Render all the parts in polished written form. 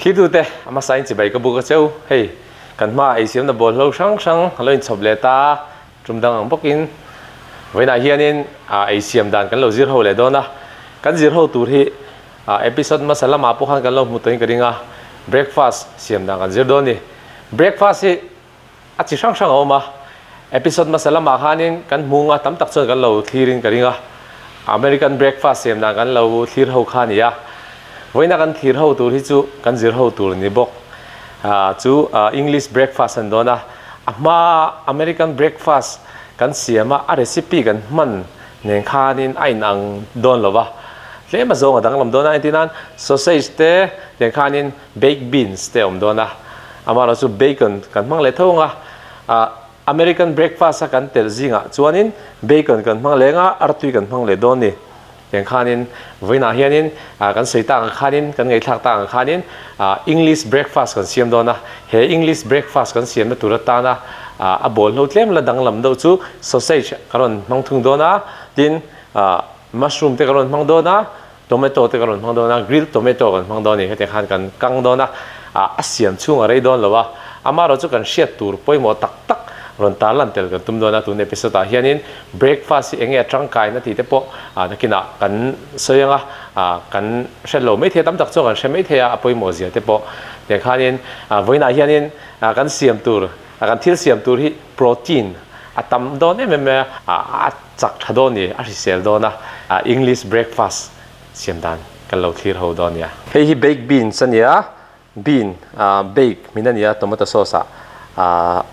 Thiltute a hmasa in chibai ka buk a cheu. Hei, kan hmaah eisiamna bawlhlo hrang hrang a lo inchhawp leh ta. Tum dang ang bawkin vawiinah hianin eisiam dan kan lo zir ho leh dawn a. Kan zir ho tur hi episode hmasa lamah pawh khan kan lo hmu tawhin ka ring a, breakfast siam dan kan zir dawn a ni. Breakfast hi a chi hrang hrang a awm a, episode hmasa lamah khanin kan hmu nga tam tak chuan kan lo thlirin ka ring a, American breakfast siam dan kan lo thlir ho kha a ni a. Vawiina kan thlir ho tur hi chu kan zir ho tur a ni bawk. Chu English breakfast an dawn a, a hma American breakfast kan siam a, a recipe kan hman nen khanin a inang dawn lo va, tlem a zawng a danglam dawn a, entir nan sausage te nen khanin baked beans te a awm dawn a, amaherawh chu bacon kan hmang leh tho ang a, American breakfast a kan telh zingah chuanin bacon kan hmang leng a, artui kan hmang leh dawn a ni. Tiang khanin vawiinah hianin kan sawi tak ang khanin, kan ngaihthlak tak ang khanin English breakfast kan siam dawn a. He English breakfast kan siamna tur atana a bawlhlo tlem la danglam deuh chu sausage ka rawn hmang thung dawn a, tin mushroom te ka rawn hmang dawn a, tomato te ka rawn hmang dawn a, grilled tomato kan hmang dawn a ni. Hetiang khan kan kang dawn a, a siam chhung a rei dawn lo a, amaherawhchu chu kan hriat tur pawimawh tak tak rawn tarlan tel kan tum dawn a. Tun episode ah hianin Breakfast hi enge a tangkaina tih te pawh nakinah kan sawi ang a, kan hre lo maithei a, tam tak chuan kan hre maithei a, a pawimawh zia te pawh. Tiang khanin vawiinah hianin kan siam tur, kan thil siam tur hi protein a tam dawn em em mai a, a chak tha dawn ni, a hrisel dawn a, English breakfast siam dan kan lo thlir ho dawn nia. Hei hi baked beans a nia, Bean bake hmin a ni a, tomato sauce ah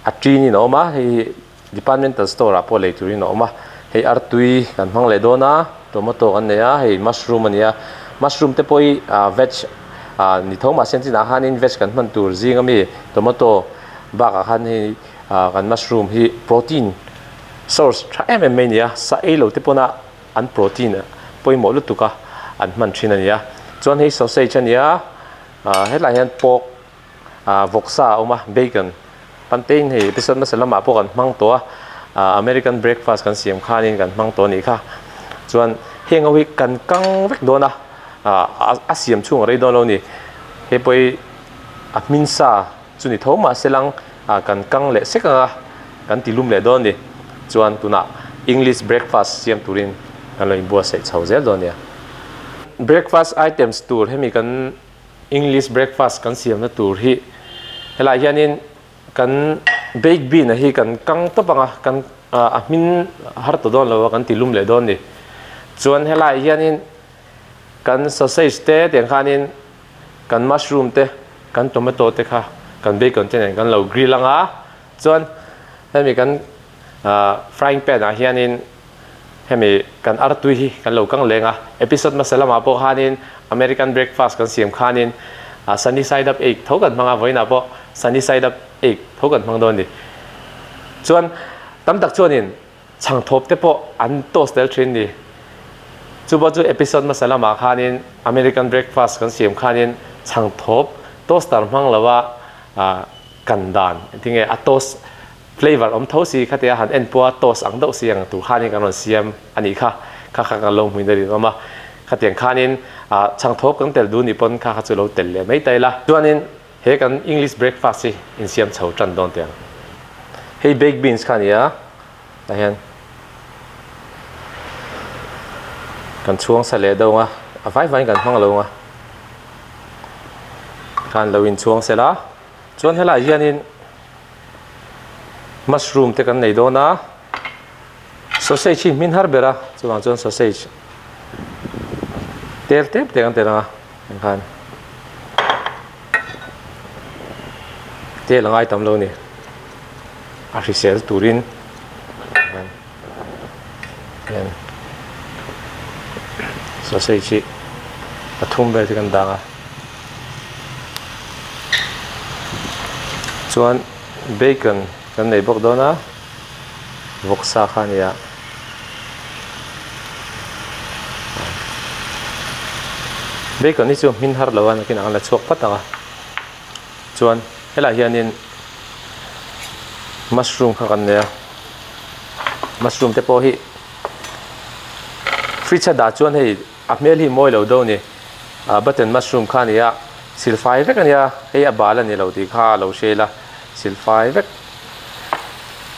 a tin in a awm a, hei hi departmental store ah pawh lei turin a awm a, hei artui kan hmang leh dawn a, tomato kan nei a, hei mushroom a ni a, mushroom te pawh hi veg ni tho mahse an chinah khanin veg kan hman tur zing ami tomato bakah khan hei kan mushroom hi protein source tha em em mai a ni a, sa ei lo te pawna an protein pawimawh lutuk a an hman thin a ni a chuan hei sausage a ni a ah hetlai hian pork ah vawksa a awm a bacon pantein hei episode hmasa lamah pawh kan hmang tawh a ah american breakfast kan siam khanin kan hmang tawh a nih kha chuan heng ho hi kan kang vek dawn a ah a siam chhung a rei dawn lo a ni hei pawh hi a hmin sa. Chu ni tho mahse lang ah kan kang leh sek ang a, kan ti lum leh dawn a ni. Chuan tunah English breakfast siam turin kan lo inbuatsaih chho zel dawn a nia. Breakfast items tur hemi kan English breakfast kan siamna tur hi helaiah hianin kan baked bean a hi kan kang tawp ang a, kan a hmin har ta dawn lo a kan ti lum leh dawn a ni. Chuan helaiah hianin kan sausage te tiang khanin kan mushroom te kan tomato te kha kan bacon te nen kan lo grill ang a chuan hemi kan ah frying pan ah hianin hemi kan artui hi kan lo kang leng a episode hmasa lamah pawh khanin American breakfast kan siam khanin ah sunny side up egg tho kan hmang a vawiinah pawh sunny side up egg tho kan hmang dawn a ni chuan tam tak chuanin Chhangthawp te pawh an toast tel thin ni. Chuba chu episode hmasa lamah khanin American breakfast kan siam khanin chhangthawp toaster hmang lova kan dan engtinge a toast flavour awm tho si khatia han en pawha toast ang deuh si ang tur khanin kan rawn siam a nih kha. Kha kha kan lo hmuin a rinawm a. Khatiang khanin chhangthawp kan tel duh nih pawn kha kha chu lo tel leh mai ta ila. Chuanin He kan English breakfast hi insiam chho tan dawn teh ang. Hei baked beans kha a ni a, tah hian kan chhuang sa leh deuh ang a, a vai vaiin kan hmang lo ang a, khan lo inchhuang sel a, chuan helaiah hianin mushroom te kan nei dawn a, sausage hi hmin har ber a, chuvang chuan sausage tel tep te kan tel ang a. Engkhan tel a ngai tam lo a ni. A hrisel turin hian sausage hi pathum vel te kan dang a. Chuan bacon kan nei bawk dawn a. Vawksa kha a ni a. Bacon hi chu hmin har lo a nakinah an la chhuak phawt ang a. Chuan helaiah hianin mushroom kha kan nei a. Mushroom te pawh hi fridge a dah chuan hei a hmel hi mawi lo deuh a ni. Button mushroom kha a ni a. Silfai vek a nia, hei a bal a ni lo tih kha a lo hre ila, silfai vek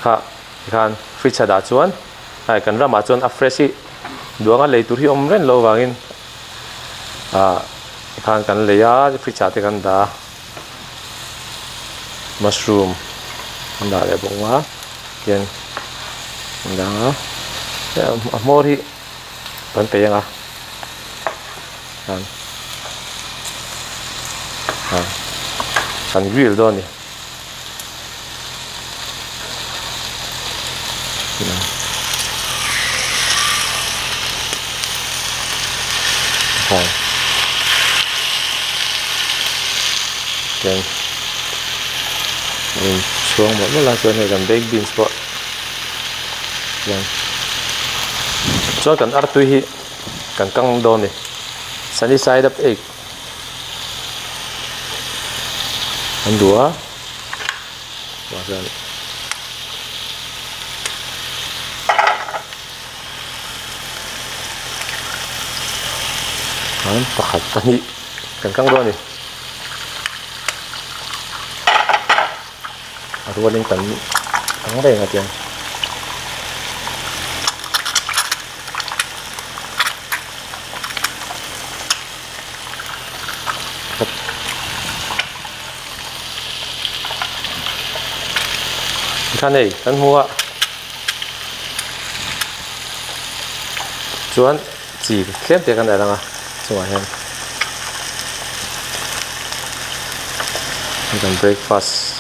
kha tikhan fridge a dah chuan hei kan ramah chuan a fresh hi duanga lei tur hi awm reng loh avangin ah tikhan kan lei a fridge ah te kan dah a mushroom an dah leh bawk a tian an dah a a hmawr hi kan peih ang a. Kan grill dawn a ni. Chhuang mawlh mawlh a chuan hei kan baked beans pawh chuan kan artui hi. Kan kang dawn a ni. Sunny side up egg an duh a chuvang chuan an pakhat pahnih kan kang dawn a ni. A rualin kan kang reng a tiang. Tikhan hei kan hmu a chuan chi tlem te kan dah ang a chungah hian kan breakfast.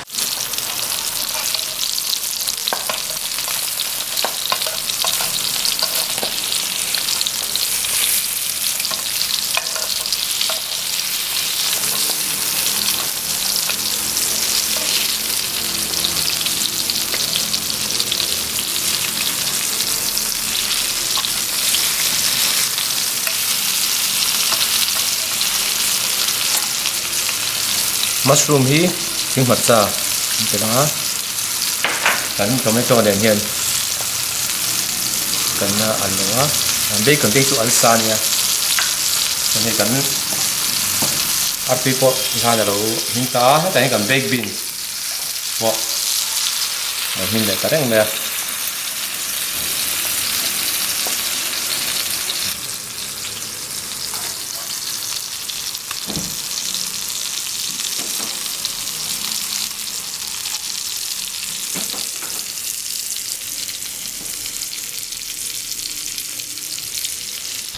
Mushroom hi thing hmarcha an telh ang a kan tomato nen hian kan al lo a bacon te hi chu al sa a nia chuan hei kan artui pawh tikhan alo hmin ta a hetah hian kan baked beans pawh alo hmin leh ta reng mai a.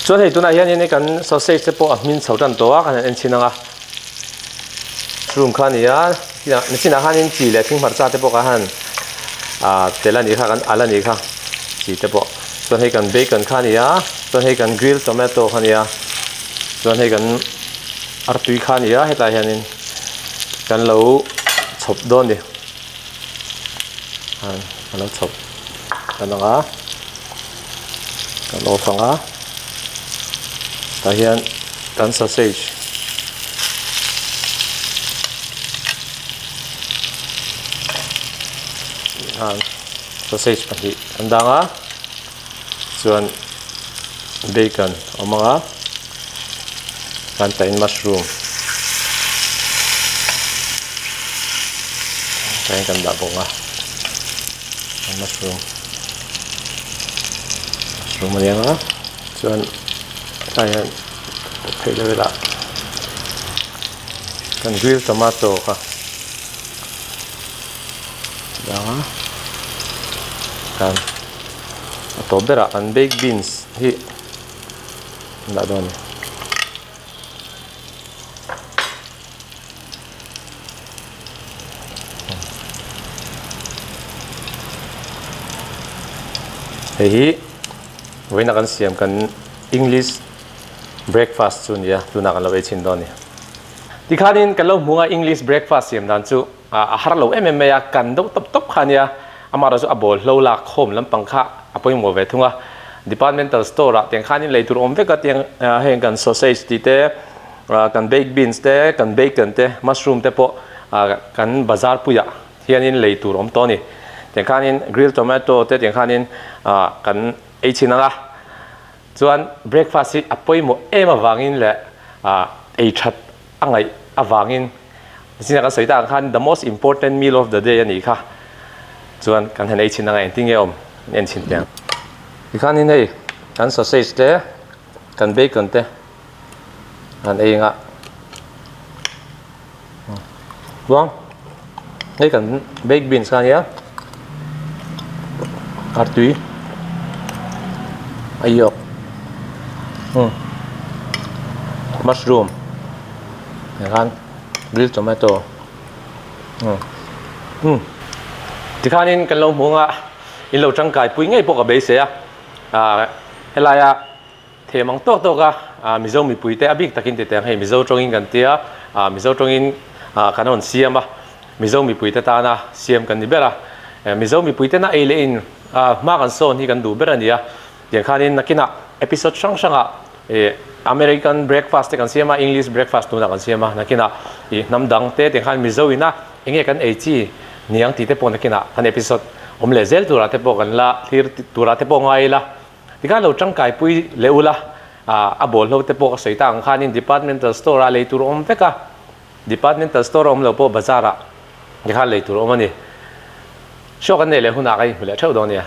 Chuan hei tunah hianin kan sausage te pawh a hmin chho tan tawh a kan han en chhin ang a room kha a ni a nichinah khanin chi leh thing hmarcha te pawh kha han ah tel a nih kha kan al a nih kha chi te pawh chuan hei kan bacon kha a ni a chuan hei kan grill tomato kha a ni a chuan hei kan artui kha a ni a hetlai hianin kan lo chhawp dawn a ni a lo chhawp kan ang a kan off ang a tah hian kan sausage sausage pahnih an dang a chuan bacon a awm ang a kan tah in mushroom tah hian kan dah bawk a mushroom mushroom a ni ang a chuan tlaiah hian pawt theih deuh ila kan grill tomato kha dang a kan a tawp berah kan baked beans hi an dah dawn a ni. Hei hi vawiina kan siam kan English breakfast chu a ni a tunah kan lo ei chhin dawn a ni. Tikhanin kan lo hmu a English breakfast siam dan chu a har lo em em mai a, kan deuh tawp tawp kha a nia, amaherawhchu chu a bawl hlo lak khawm lampang kha a pawimawh ve thung a. Departmental store ah tiang khanin lei tur awm vek a tiang heng kan sausage tih te, kan baked beans te, kan bacon te, mushroom te pawh kan bazar puiah hianin lei tur awm tawh a ni. Tiang khanin grilled tomato te tiang khanin kan ei chhin ang a, chuan breakfast hi a pawimawh em avangin leh ei that a ngaih. avangin nichin a kan sawi tak ang khan the most important meal of the day a nih kha. Chuan kan han ei chhin anga engtin nge awm kan en chhin teh ang. Tikhanin hei kan sausage te kan bacon te an ei anga chuan hei kan baked beans kha ania artui a yolk mushroom tikhan grilled tomato umm tikhanin kan lo hmu anga in lo tangkai pui ngei pawh ka beisei a ah helaia Them ang tawk tawk a, Mizo mipui te a bik takin ti teh ang hei Mizo tawngin kan tia, Mizo tawngin kan rawn siam a, Mizo mipui te tana siam kan ni ber a, Mizo mipui tena ei leh in hma kan sawn hi kan duh ber a ni a, tiang khanin nakinah episode hrang hrangah American breakfast te kan siam a, English breakfast tunah kan siam a, nakinah hnam dang te tiang khan Mizo ina enge kan ei chi niang tih te pawh nakinah kan episode awm leh zel turah te pawh kan la thlir turah te pawh ngai ila. Tikhan lo tangkai pui leh ula, a bawlhlo te pawh ka sawi tak ang khanin departmental store ah lei tur a awm vek a, departmental store a awm lo pawh bazar ah tikhan lei tur a awm a ni. Show kan neih leh hunah ka inhmu leh theuh dawn nia.